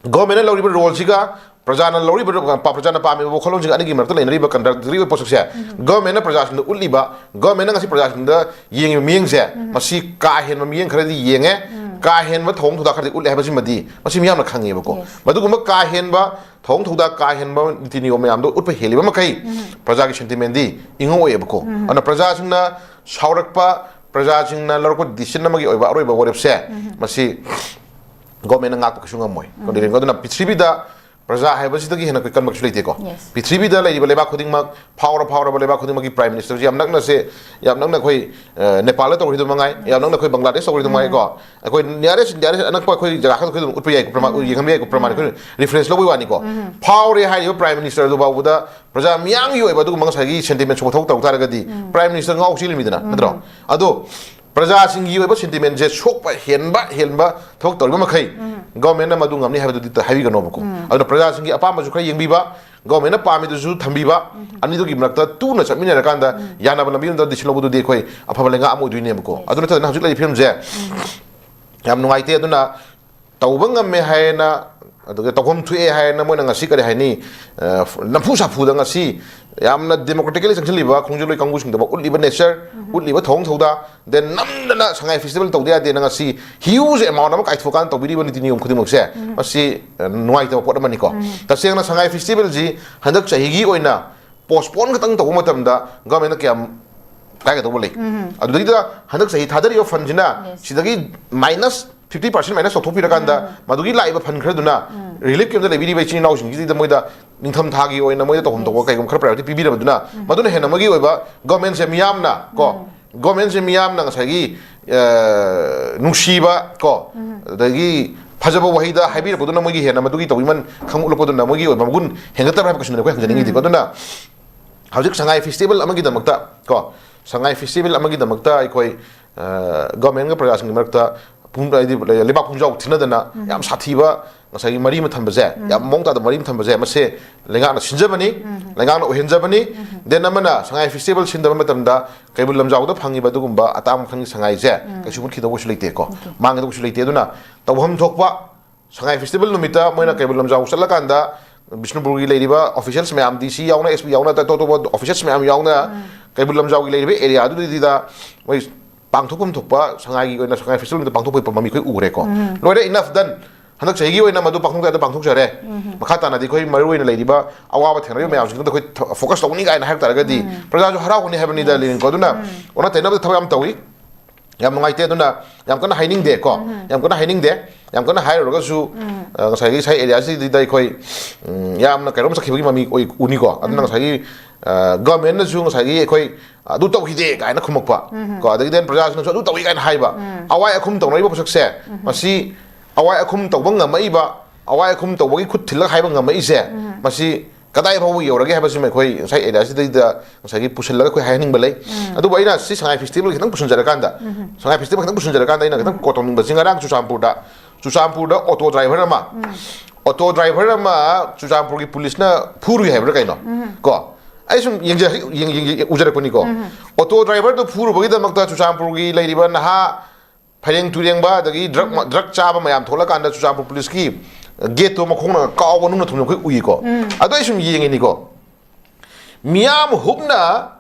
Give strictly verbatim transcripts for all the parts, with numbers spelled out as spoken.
ꯒꯣꯔꯃꯦꯟꯅ ꯂꯧꯔꯤꯕ ꯔꯣꯜꯁꯤꯒ ꯄ꯭ꯔꯖꯥꯅ ꯂꯧꯔꯤꯕ, ꯄ꯭ꯔꯖꯥꯅ ꯄꯥꯝꯃꯤꯕ ꯋꯥꯈꯜꯂꯣꯟꯁꯤꯡ ꯑꯅꯤꯒꯤ ꯃꯔꯛꯇ ꯂꯩꯅꯔꯤꯕ ꯀꯟꯇ꯭ꯔꯥꯗꯤꯛꯇꯔꯤ ꯑꯣꯏꯕ ꯄꯣꯠꯁꯛꯁꯦ ꯒꯣꯔꯃꯦꯟꯅ ꯄ꯭ꯔꯖꯥꯁꯤꯡꯗ ꯎꯠꯂꯤꯕ, ꯒꯣꯔꯃꯦꯟꯅ ꯉꯁꯤ ꯄ꯭ꯔꯖꯥꯁꯤꯡꯗ ꯌꯦꯡꯉꯤꯕ ꯃꯤꯠꯌꯦꯡꯁꯦ, ꯃꯁꯤ ꯀꯥ ꯍꯦꯟꯕ ꯃꯤꯠꯌꯦꯡ ꯈꯔꯗꯤ ꯌꯦꯡꯉꯦ, ꯀꯥ ꯍꯦꯟꯕ ꯊꯧꯑꯣꯡ ꯊꯧꯗꯥ ꯈꯔꯗꯤ ꯎꯠꯂꯦ ꯍꯥꯏꯕꯁꯤꯃꯗꯤ ꯃꯁꯤ ꯃꯤꯌꯥꯝꯅ ꯈꯪꯉꯦꯕꯀꯣ꯫ ꯃꯗꯨꯒꯨꯝꯕ ꯀꯥ ꯍꯦꯟꯕ ꯊꯧꯑꯣꯡ ꯊꯧꯗꯥ, ꯀꯥ ꯍꯦꯟꯕ ꯅꯤꯇꯤ ꯅꯤꯌꯣꯝ ꯃꯌꯥꯝꯗꯣ ꯎꯠꯄ ꯍꯦꯜꯂꯤꯕ ꯃꯈꯩ ꯄ꯭ꯔꯖꯥꯒꯤ ꯁꯦꯟꯇꯤꯃꯦꯟꯗꯤ ꯏꯉꯧ ꯑꯣꯏꯌꯦꯕꯀꯣ꯫ ꯑꯗꯨꯅ ꯄ꯭ꯔꯖꯥꯁꯤꯡꯅ ꯁꯥꯎꯔꯛꯄ, ꯄ꯭ꯔꯖꯥꯁꯤꯡꯅ ꯂꯧꯔꯛꯄ ꯗꯤꯁꯤꯖꯟ ꯑꯃꯒꯤ ꯑꯣꯏꯕ ꯑꯔꯣꯏꯕ ꯋꯥꯔꯦꯞꯁꯦ ꯃꯁꯤ ꯒꯣꯔꯃꯦꯟꯅ ꯉꯥꯛꯄ ꯀꯩꯁꯨ ꯉꯝꯃꯣꯏ꯫ ꯀꯔꯤꯒꯤꯅꯣ? ꯑꯗꯨꯅ ꯄ꯭ꯔꯤꯊꯤꯕꯤꯗ ꯄ꯭ꯔꯖꯥ ꯍꯥꯏꯕꯁꯤꯗꯒꯤ ꯍꯦꯟꯅ ꯑꯩꯈꯣꯏ ꯀꯟꯕ ꯀꯩꯁꯨ ꯂꯩꯇꯦꯀꯣ꯫ ꯄ꯭ꯔꯤꯊꯤꯕꯤꯗ ꯂꯩꯔꯤꯕ ꯂꯩꯕꯥꯛ ꯈꯨꯗꯤꯡꯃꯛ, ꯐꯥꯎꯔ ꯐꯥꯎꯔꯕ ꯂꯩꯕꯥꯛ ꯈꯨꯗꯤꯡꯃꯛꯀꯤ ꯄ꯭ꯔꯥꯏꯝ ꯃꯤꯅꯤꯁꯇꯔꯁꯤ ꯌꯥꯝ ꯅꯛꯅꯁꯦ, ꯌꯥꯝ ꯅꯛꯅ ꯑꯩꯈꯣꯏ, ꯑ, ꯅꯦꯄꯥꯜꯗ ꯇꯧꯔꯤꯗꯨ ꯃꯉꯥꯏ, ꯌꯥꯝ ꯅꯛꯅ ꯑꯩꯈꯣꯏ ꯕꯪꯒ꯭ꯂꯥꯗꯦꯁ ꯇꯧꯔꯤꯗꯨ ꯃꯉꯥꯏꯀꯣ꯫ ꯑꯩꯈꯣꯏ ꯅꯤꯌꯥꯔꯦꯁ, ꯅꯤꯌꯥꯔꯦꯁ ꯑꯅꯛꯄ ꯑꯩꯈꯣꯏ ꯖꯒꯥ ꯈꯛꯇ ꯑꯩꯈꯣꯏ ꯑꯗꯨꯝ ꯎꯠꯄ ꯌꯥꯏꯀꯣ, ꯄ꯭ꯔꯃꯥꯟ ꯌꯦꯡꯍꯟꯕ ꯌꯥꯏꯀꯣ, ꯄ꯭ꯔꯃꯥꯟ ꯑꯩꯈꯣꯏ ꯔꯤꯐꯔꯦꯟꯁ ꯂꯧꯕꯒꯤ ꯋꯥꯅꯤꯀꯣ꯫ ꯐꯥꯎꯔꯦ ꯍꯥꯏꯔꯤꯕ ꯄ꯭ꯔꯥꯏꯝ ꯃꯤꯅꯤꯁꯇꯔ ꯑꯗꯨ ꯐꯥꯎꯕꯗ ꯄ꯭ꯔꯖꯥ ꯃꯤꯌꯥꯝꯒꯤ ꯑꯣꯏꯕ ꯑꯗꯨꯒꯨꯝꯕ ꯉꯁꯥꯏꯒꯤ ꯁꯦꯟꯇꯤꯃꯦꯟ ꯁꯣꯛꯄ ꯊꯕꯛ ꯇꯧ ꯇꯥꯔꯒꯗꯤ ꯄ꯭ꯔꯥꯏꯝ ꯃꯤꯅꯤꯁꯇꯔ ꯉꯥꯎ ꯆꯦꯜꯂꯤꯃꯤꯗꯅ, ꯅꯠꯇ꯭ꯔꯣ? ꯑꯗꯣ ꯄ꯭ꯔꯖꯥꯁꯤꯡꯒꯤ ꯑꯣꯏꯕ ꯁꯦꯟꯇꯤꯃꯦꯟꯁꯦ ꯁꯣꯛꯄ ꯍꯦꯟꯕ, ꯍꯦꯟꯕ ꯊꯕꯛ ꯇꯧꯔꯤꯕ ꯃꯈꯩ ꯒꯣꯔꯃꯦꯟꯅ ꯃꯗꯨ ꯉꯝꯅꯤ ꯍꯥꯏꯕꯗꯨꯗꯤ ꯍꯥꯏꯕꯤꯒꯅꯣꯕꯀꯣ꯫ ꯑꯗꯨꯅ ꯄ꯭ꯔꯖꯥꯁꯤꯡꯒꯤ ꯑꯄꯥꯝꯕꯁꯨ ꯈꯔ ꯌꯦꯡꯕꯤꯕ, ꯒꯣꯔꯃꯦꯟꯅ ꯄꯥꯝꯃꯤꯗꯨꯁꯨ ꯊꯝꯕꯤꯕ, ꯑꯅꯤꯗꯨꯒꯤ ꯃꯔꯛꯇ ꯇꯨꯅ ꯆꯠꯃꯤꯟꯅꯔꯀꯥꯟꯗ ꯌꯥꯅꯕ ꯂꯝꯕꯤ ꯑꯃꯗ ꯗꯤꯁꯤꯖꯟ ꯂꯧꯕꯗꯨꯗꯤ ꯑꯩꯈꯣꯏ ꯑꯐꯕ ꯂꯩꯉꯥꯛ ꯑꯃ ꯑꯣꯏꯗꯣꯏꯅꯦꯕꯀꯣ꯫ ꯑꯗꯨ ꯅꯠꯇꯅ ꯍꯧꯖꯤꯛ ꯂꯩꯔꯤꯕ ꯐꯤꯕꯝꯁꯦ ꯌꯥꯝ ꯅꯨꯡꯉꯥꯏꯇꯦ꯫ ꯑꯗꯨꯅ ꯇꯧꯕ ꯉꯝꯃꯦ ꯍꯥꯏꯅ, ꯑꯗꯨꯒ ꯇꯧꯐꯝ ꯊꯣꯛꯑꯦ ꯍꯥꯏꯅ ꯃꯣꯏꯅ ꯉꯁꯤ ꯀꯔꯤ ꯍꯥꯏꯅꯤ, ꯑ, ꯅꯝꯐꯨ ꯁꯥꯐꯨꯗ ꯉꯁꯤ ꯌꯥꯝꯅ ꯗꯦꯃꯣꯀ꯭ꯔꯦꯇꯤꯀꯦꯂꯤ ꯆꯪꯁꯤꯜꯂꯤꯕ ꯈꯣꯡꯖꯦꯜꯂꯣꯏ ꯀꯥꯡꯕꯨꯁꯤꯡꯗꯃꯛ ꯎꯠꯂꯤꯕ ꯅꯦꯆꯔ, ꯎꯠꯂꯤꯕ ꯊꯧꯑꯣꯡ ꯊꯧꯗꯥ, ꯗꯦꯟ ꯅꯝꯗꯅ ꯁꯉꯥꯏ ꯐꯦꯁꯇꯤꯚꯦꯜ ꯇꯧꯗ ꯌꯥꯗꯦꯅ ꯉꯁꯤ ꯍ꯭ꯌꯨꯖ ꯑꯦꯃꯥꯎꯟ ꯑꯃ ꯀꯥꯏꯊꯣꯛꯑꯀꯥꯟꯗ ꯇꯧꯕꯤꯔꯤꯕ ꯅꯤꯇꯤ ꯅꯤꯌꯣꯝ ꯈꯨꯗꯤꯡꯃꯛꯁꯦ, ꯃꯁꯤ, ꯑ, ꯅꯨꯡꯉꯥꯏꯇꯕ ꯄꯣꯠ ꯑꯃꯅꯤꯀꯣ꯫ ꯇꯁꯦꯡꯅ ꯁꯉꯥꯏ ꯐꯦꯁꯇꯤꯚꯦꯜꯁꯤ ꯍꯟꯗꯛ ꯆꯍꯤꯒꯤ ꯑꯣꯏꯅ ꯄꯣꯁꯄꯣꯟ ꯈꯛꯇꯪ ꯇꯧꯕ ꯃꯇꯝꯗ ꯒꯚꯔꯟꯃꯦꯟꯠꯅ ꯀꯌꯥꯝ ꯀꯥꯏꯒꯗꯧꯕ ꯂꯩ? ꯑꯗꯨꯗꯩꯗ ꯍꯟꯗꯛ ꯆꯍꯤ ꯊꯥꯗꯔꯤꯕ ꯐꯟꯁꯤꯅ ꯁꯤꯗꯒꯤ ꯃꯥꯏꯅꯁ ꯐꯤꯐꯇꯤ ꯄꯥꯔꯁꯦꯟ ꯃꯥꯏꯅꯁ ꯇꯧꯊꯣꯛꯄꯤꯔꯀꯥꯟꯗ ꯃꯗꯨꯒꯤ ꯂꯥꯛꯏꯕ ꯐꯟ ꯈꯔꯗꯨꯅ ꯔꯤꯂꯤꯐ ꯀꯦꯝꯞꯇ ꯂꯩꯕꯤꯔꯤꯕ ꯏꯆꯤꯟ ꯏꯅꯥꯎꯁꯤꯡꯁꯤꯗ ꯃꯣꯏꯗ ꯅꯤꯡꯊꯝ ꯊꯥꯒꯤ ꯑꯣꯏꯅ ꯃꯣꯏꯗ ꯇꯧꯐꯝ ꯊꯣꯛꯄ ꯀꯩꯒꯨꯝꯕ ꯈꯔ ꯄ꯭ꯔꯥꯏꯌꯣꯔꯤꯇꯤ ꯄꯤꯕꯤꯔꯕꯗꯨꯅ ꯃꯗꯨꯅ ꯍꯦꯟꯅ ꯃꯣꯏꯒꯤ ꯑꯣꯏꯕ ꯒꯚꯔꯟꯃꯦꯟꯠꯁꯦ ꯃꯤꯌꯥꯝꯅ ꯀꯣ, ꯒꯚꯔꯟꯃꯦꯟꯠꯁꯦ ꯃꯤꯌꯥꯝꯅ ꯉꯁꯥꯏꯒꯤ, ꯑ, ꯅꯨꯡꯁꯤꯕ ꯀꯣ, ꯑꯗꯒꯤ ꯐꯖꯕ ꯋꯥꯍꯩꯗ ꯍꯥꯏꯕꯤꯔꯛꯄꯗꯨꯅ ꯃꯣꯏꯒꯤ ꯍꯦꯟꯅ ꯃꯗꯨꯒꯤ ꯇꯧꯕꯤꯃꯜ ꯈꯪꯎꯠꯂꯛꯄꯗꯨꯅ ꯃꯣꯏꯒꯤ ꯑꯣꯏꯕ ꯃꯒꯨꯟ ꯍꯦꯟꯒꯠꯇꯕ꯭ꯔꯥ ꯍꯥꯏꯕ ꯀꯣꯏꯁꯟꯗꯨꯅꯦ ꯑꯩꯈꯣꯏ ꯍꯪꯖꯅꯤꯡꯉꯤꯗꯤꯀꯣ꯫ ꯑꯗꯨꯅ ꯍꯧꯖꯤꯛ ꯁꯉꯥꯏ ꯐꯦꯁꯇꯤꯚꯦꯜ ꯑꯃꯒꯤꯗꯃꯛꯇ ꯀꯣ, ꯁꯉꯥꯏ ꯐꯦꯁꯇꯤꯚꯦꯜ ꯑꯃꯒꯤꯗꯃꯛꯇ ꯑꯩꯈꯣꯏ, ꯑ, ꯒꯚꯔꯟꯃꯦꯟꯠꯒ ꯄ꯭ꯔꯖꯥꯁꯤꯡꯒꯤ ꯃꯔꯛꯇ ꯄꯨꯡ-, ꯍꯥꯏꯗꯤ ꯂꯩꯕꯥꯛ ꯄꯨꯡꯖꯥꯎ ꯊꯤꯅꯗꯅ ꯌꯥꯝ ꯁꯥꯊꯤꯕ ꯉꯁꯥꯏꯒꯤ ꯃꯔꯤ ꯑꯃ ꯊꯝꯕꯁꯦ, ꯌꯥꯝ ꯃꯑꯣꯡ ꯇꯥꯗꯕ ꯃꯔꯤ ꯑꯃ ꯊꯝꯕꯁꯦ, ꯃꯁꯦ ꯂꯩꯉꯥꯛꯅ ꯁꯤꯟꯖꯕꯅꯤ, ꯂꯩꯉꯥꯛꯅ ꯑꯣꯏꯍꯟꯖꯕꯅꯤ꯫ ꯗꯦꯟ ꯑꯃꯅ ꯁꯉꯥꯏ ꯐꯦꯁꯇꯤꯚꯦꯜ ꯁꯤꯟꯗꯕ ꯃꯇꯝꯗ ꯀꯩꯕꯨꯜ ꯂꯝꯖꯥꯎꯗ ꯐꯪꯉꯤꯕ ꯑꯗꯨꯒꯨꯝꯕ ꯑꯇꯥꯡꯕ ꯃꯈꯜꯒꯤ ꯁꯉꯥꯏꯁꯦ ꯀꯩꯁꯨ ꯃꯨꯠꯈꯤꯗꯧꯕꯁꯨ ꯂꯩꯇꯦꯀꯣ, ꯃꯥꯡꯒꯗꯧꯕꯁꯨ ꯂꯩꯇꯦ꯫ ꯑꯗꯨꯅ ꯇꯧꯐꯝ ꯊꯣꯛꯄ ꯁꯉꯥꯏ ꯐꯦꯁꯇꯤꯚꯦꯜ ꯅꯨꯃꯤꯠꯇ ꯃꯣꯏꯅ ꯀꯩꯕꯨꯜ ꯂꯝꯖꯥꯎ ꯆꯠꯂꯀꯥꯟꯗ ꯕꯤꯁꯅꯨꯄꯨꯔꯒꯤ ꯂꯩꯔꯤꯕ ꯑꯣꯐꯤꯁꯤꯌꯦꯜꯁ ꯃꯌꯥꯝ, ꯗꯤ ꯁꯤ ꯌꯥꯎꯅ, ꯑꯦꯁ ꯄꯤ ꯌꯥꯎꯅ, ꯑꯇꯣꯞ ꯑꯇꯣꯞꯄ ꯑꯣꯐꯤꯁꯤꯌꯦꯜꯁ ꯃꯌꯥꯝ ꯌꯥꯎꯅ ꯀꯩꯕꯨꯜ ꯂꯝꯖꯥꯎꯒꯤ ꯂꯩꯔꯤꯕ ꯑꯦꯔꯤꯌꯥꯗꯨꯗ ꯃꯣꯏ ꯄꯥꯡꯊꯣꯛꯐꯝ ꯊꯣꯛꯄ ꯁꯉꯥꯏꯒꯤ ꯑꯣꯏꯅ ꯁꯉꯥꯏ ꯐꯦꯁꯇꯤꯚꯦꯜꯗ ꯄꯥꯡꯊꯣꯛꯄꯒꯤ ꯃꯃꯤ ꯑꯩꯈꯣꯏ ꯎꯈ꯭ꯔꯦꯀꯣ꯫ ꯂꯣꯏꯔꯦ, enough, done꯫ ꯍꯟꯗꯛ ꯆꯍꯤꯒꯤ ꯑꯣꯏꯅ ꯃꯗꯨ ꯄꯥꯡꯊꯣꯛ ꯌꯥꯗ ꯄꯥꯡꯊꯣꯛꯆꯔꯦ꯫ ꯃꯈꯥ ꯇꯥꯅꯗꯤ ꯑꯩꯈꯣꯏ ꯃꯔꯨ ꯑꯣꯏꯅ ꯂꯩꯔꯤꯕ ꯑꯋꯥꯕ ꯊꯦꯡꯅꯔꯤꯕ ꯃꯌꯥꯝꯁꯤꯡꯗ ꯑꯩꯈꯣꯏ ꯐꯣꯀꯁ ꯇꯧꯒꯅꯤ ꯀꯥꯏꯅ ꯍꯥꯏꯕ ꯇꯥꯔꯒꯗꯤ ꯄ꯭ꯔꯖꯥꯁꯨ ꯍꯔꯥꯎꯒꯅꯤ ꯍꯥꯏꯕꯅꯤꯗ, ꯂꯤꯅꯤꯡꯀꯣ꯫ ꯑꯗꯨꯅ ꯑꯣꯟꯅ ꯇꯩꯅꯕꯗ ꯊꯕꯛ ꯌꯥꯝ ꯇꯧꯏ꯫ ꯌꯥꯝ ꯅꯨꯡꯉꯥꯏꯇꯦ꯫ ꯑꯗꯨꯅ ꯌꯥꯝ ꯀꯟꯅ ꯍꯥꯏꯅꯤꯡꯗꯦ ꯀꯣ꯫ ꯌꯥꯝ ꯀꯟꯅ ꯍꯥꯏꯅꯤꯡꯗꯦ꯫ ꯌꯥꯝ ꯀꯟꯅ ꯍꯥꯏꯔꯨꯔꯒꯁꯨ, ꯑ, ꯉꯁꯥꯏꯒꯤ ꯁꯥꯏ ꯑꯦꯔꯤꯌꯥꯁꯤꯗ ꯑꯩꯈꯣꯏ, ꯎꯝ, ꯌꯥꯝꯅ ꯀꯩꯅꯣꯝ ꯆꯠꯈꯤꯕꯒꯤ ꯃꯃꯤ ꯑꯣꯏ-, ꯎꯅꯤꯀꯣ꯫ ꯑꯗꯨꯅ ꯉꯁꯥꯏꯒꯤ, ꯑ, ꯒꯚꯔꯟꯃꯦꯟꯠꯅꯁꯨ ꯉꯁꯥꯏꯒꯤ ꯑꯩꯈꯣꯏ ꯑꯗꯨ ꯇꯧꯈꯤꯗꯦ ꯀꯥꯏꯅ ꯈꯨꯝꯃꯛꯄ ꯀꯣ, ꯑꯗꯒꯤ then ꯄ꯭ꯔꯖꯥꯁꯤꯡꯅꯁꯨ ꯑꯗꯨ ꯇꯧꯏ ꯀꯥꯏꯅ ꯍꯥꯏꯕ꯫ ꯑꯋꯥꯏ ꯑꯈꯨꯝ ꯇꯧꯅꯔꯤꯕ ꯄꯣꯠꯁꯛꯁꯦ, ꯃꯁꯤ ꯑꯋꯥꯏ ꯑꯈꯨꯝ ꯇꯧꯕ ꯉꯝꯃꯛꯏꯕ, ꯑꯋꯥꯏ ꯑꯈꯨꯝ ꯇꯧꯕꯒꯤ ꯈꯨꯠ ꯊꯤꯜꯂꯒ ꯍꯥꯏꯕ ꯉꯝꯃꯛꯏꯁꯦ, ꯃꯁꯤ ꯀꯗꯥꯏ ꯐꯥꯎꯕ ꯌꯧꯔꯒꯦ ꯍꯥꯏꯕꯁꯤꯃ ꯑꯩꯈꯣꯏ ꯉꯁꯥꯏ ꯑꯦꯔꯤꯌꯥꯁꯤꯗꯩꯗ ꯉꯁꯥꯏꯒꯤ ꯄꯨꯁꯤꯜꯂꯒ ꯑꯩꯈꯣꯏ ꯍꯥꯏꯍꯟꯅꯤꯡꯕ ꯂꯩ꯫ ꯑꯗꯨꯕꯨ ꯑꯩꯅ ꯁꯤ ꯁꯉꯥꯏ ꯐꯦꯁꯇꯤꯚꯦꯜ ꯈꯤꯇꯪ ꯄꯨꯁꯤꯟꯖꯔꯀꯥꯟꯗ, ꯁꯉꯥꯏ ꯐꯦꯁꯇꯤꯚꯦꯜ ꯈꯤꯇꯪ ꯄꯨꯁꯤꯟꯖꯔꯀꯥꯟꯗ ꯑꯩꯅ ꯈꯤꯇꯪ ꯀꯣꯠ ꯇꯧꯅꯤꯡꯕꯁꯤ, ꯉꯔꯥꯡ ꯆꯨꯔꯆꯥꯟꯄꯨꯔꯗ, ꯆꯨꯔꯆꯥꯟꯄꯨꯔꯗ ꯑꯣꯇꯣ ꯗ꯭ꯔꯥꯏꯚꯔ ꯑꯃ, ꯑꯣꯇꯣ ꯗ꯭ꯔꯥꯏꯚꯔ ꯑꯃ ꯆꯨꯔꯆꯥꯟꯄꯨꯔꯒꯤ ꯄꯨꯂꯤꯁꯅ ꯐꯨꯔꯨꯏ ꯍꯥꯏꯕ꯭ꯔꯥ ꯀꯩꯅꯣ, ꯀꯣ, ꯑꯩ ꯁꯨꯝ ꯌꯦꯡꯖ-, ꯌꯦꯡ-, ꯌꯦꯡ-, ꯌꯦꯡ-, ꯎꯖꯔꯛꯄꯅꯤꯀꯣ꯫ ꯑꯣꯇꯣ ꯗ꯭ꯔꯥꯏꯚꯔꯗꯨ ꯐꯨꯔꯨꯕꯒꯤꯗꯃꯛꯇ ꯆꯨꯔꯆꯥꯟꯄꯨꯔꯒꯤ ꯂꯩꯔꯤꯕ ꯅꯍꯥ ꯐꯩꯔꯦꯡ ꯇꯨꯔꯦꯡꯕ ꯑꯗꯒꯤ ꯗ꯭ꯔꯒ ꯃ-, ꯗ꯭ꯔꯒ ꯆꯥꯕ ꯃꯌꯥꯝ ꯊꯣꯛꯂꯀꯥꯟꯗ ꯆꯨꯔꯆꯥꯟꯄꯨꯔ ꯄꯨꯂꯤꯁꯀꯤ ꯒꯦꯠꯇꯣ ꯃꯈꯣꯡꯅ ꯀꯥꯎꯕ ꯅꯨꯡꯅ ꯊꯨꯝꯅ ꯑꯩꯈꯣꯏ ꯎꯏꯀꯣ꯫ ꯑꯗꯣ ꯑꯩ ꯁꯨꯝ ꯌꯦꯡꯉꯤꯅꯤꯀꯣ, ꯃꯤꯌꯥꯝ ꯍꯨꯞꯅ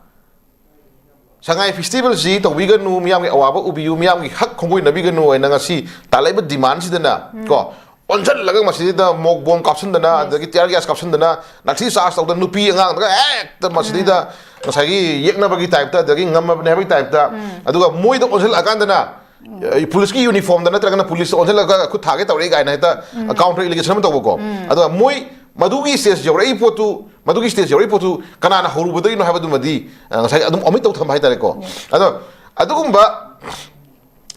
ꯁꯉꯥꯏ ꯐꯦꯁꯇꯤꯚꯦꯜꯁꯤ ꯇꯧꯕꯤꯒꯅꯨ, ꯃꯤꯌꯥꯝꯒꯤ ꯑꯋꯥꯕ ꯎꯕꯤꯌꯨ, ꯃꯤꯌꯥꯝꯒꯤ ꯍꯛ ꯈꯣꯡꯒꯣꯏꯅꯕꯤꯒꯅꯨ ꯍꯥꯏꯅ ꯉꯁꯤ ꯇꯥꯜꯂꯛꯏꯕ ꯗꯤꯃꯥꯟꯁꯤꯗꯅ ꯀꯣ, ꯑꯣꯟꯁꯤꯜꯂꯒ ꯃꯁꯤꯗ ꯃꯣꯛ ꯕꯣꯝ ꯀꯥꯞꯁꯤꯟꯗꯅ, ꯑꯗꯒꯤ ꯇꯤꯌꯥꯔ ꯒ꯭ꯌꯥꯁ ꯀꯥꯞꯁꯤꯟꯗꯅ, ꯂꯥꯊꯤ ꯆꯥꯔꯖ ꯇꯧꯗꯅ, ꯅꯨꯄꯤ ꯑꯉꯥꯡꯗꯒ ꯍꯦꯛꯇ ꯃꯁꯤꯗꯩꯗ ꯉꯁꯥꯏꯒꯤ ꯌꯦꯛꯅꯕꯒꯤ ꯇꯥꯏꯞꯇ, ꯑꯗꯒꯤ ꯉꯝꯃꯕꯅꯦ ꯍꯥꯏꯕꯒꯤ ꯇꯥꯏꯞꯇ, ꯑꯗꯨꯒ ꯃꯣꯏꯗ ꯑꯣꯟꯁꯤꯜꯂꯛꯑꯀꯥꯟꯗꯅ, ꯑꯦ, ꯄꯨꯂꯤꯁꯀꯤ ꯌꯨꯅꯤꯐꯣꯔꯝꯗ ꯅꯠꯇ꯭ꯔꯒꯅ ꯄꯨꯂꯤꯁꯇ ꯑꯣꯟꯁꯤꯜꯂꯒ ꯈꯨꯠ ꯊꯥꯒꯦ ꯇꯧꯔꯛꯏ ꯀꯥꯏꯅ ꯍꯦꯛꯇ ꯀꯥꯎꯟꯇꯔ ꯑꯦꯂꯤꯒꯦꯁꯟ ꯑꯃ ꯇꯧꯕꯀꯣ꯫ ꯑꯗꯨꯒ ꯃꯣꯏ ꯃꯗꯨꯒꯤ ꯁ꯭ꯇꯦꯖ ꯌꯧꯔꯛꯏ ꯄꯣꯠꯇꯨ, ꯃꯗꯨꯒꯤ ꯁ꯭ꯇꯦꯖ ꯌꯧꯔꯛꯏ ꯄꯣꯠꯇꯨ ꯀꯅꯥꯅ ꯍꯧꯔꯨꯕꯗꯒꯤꯅꯣ ꯍꯥꯏꯕꯗꯨꯃꯗꯤ, ꯑ, ꯉꯁꯥꯏ ꯑꯗꯨꯝ ꯑꯣꯃꯤꯠ ꯇꯧ ꯊꯝꯕ ꯍꯥꯏꯇꯥꯔꯦꯀꯣ꯫ ꯑꯗꯣ ꯑꯗꯨꯒꯨꯝꯕ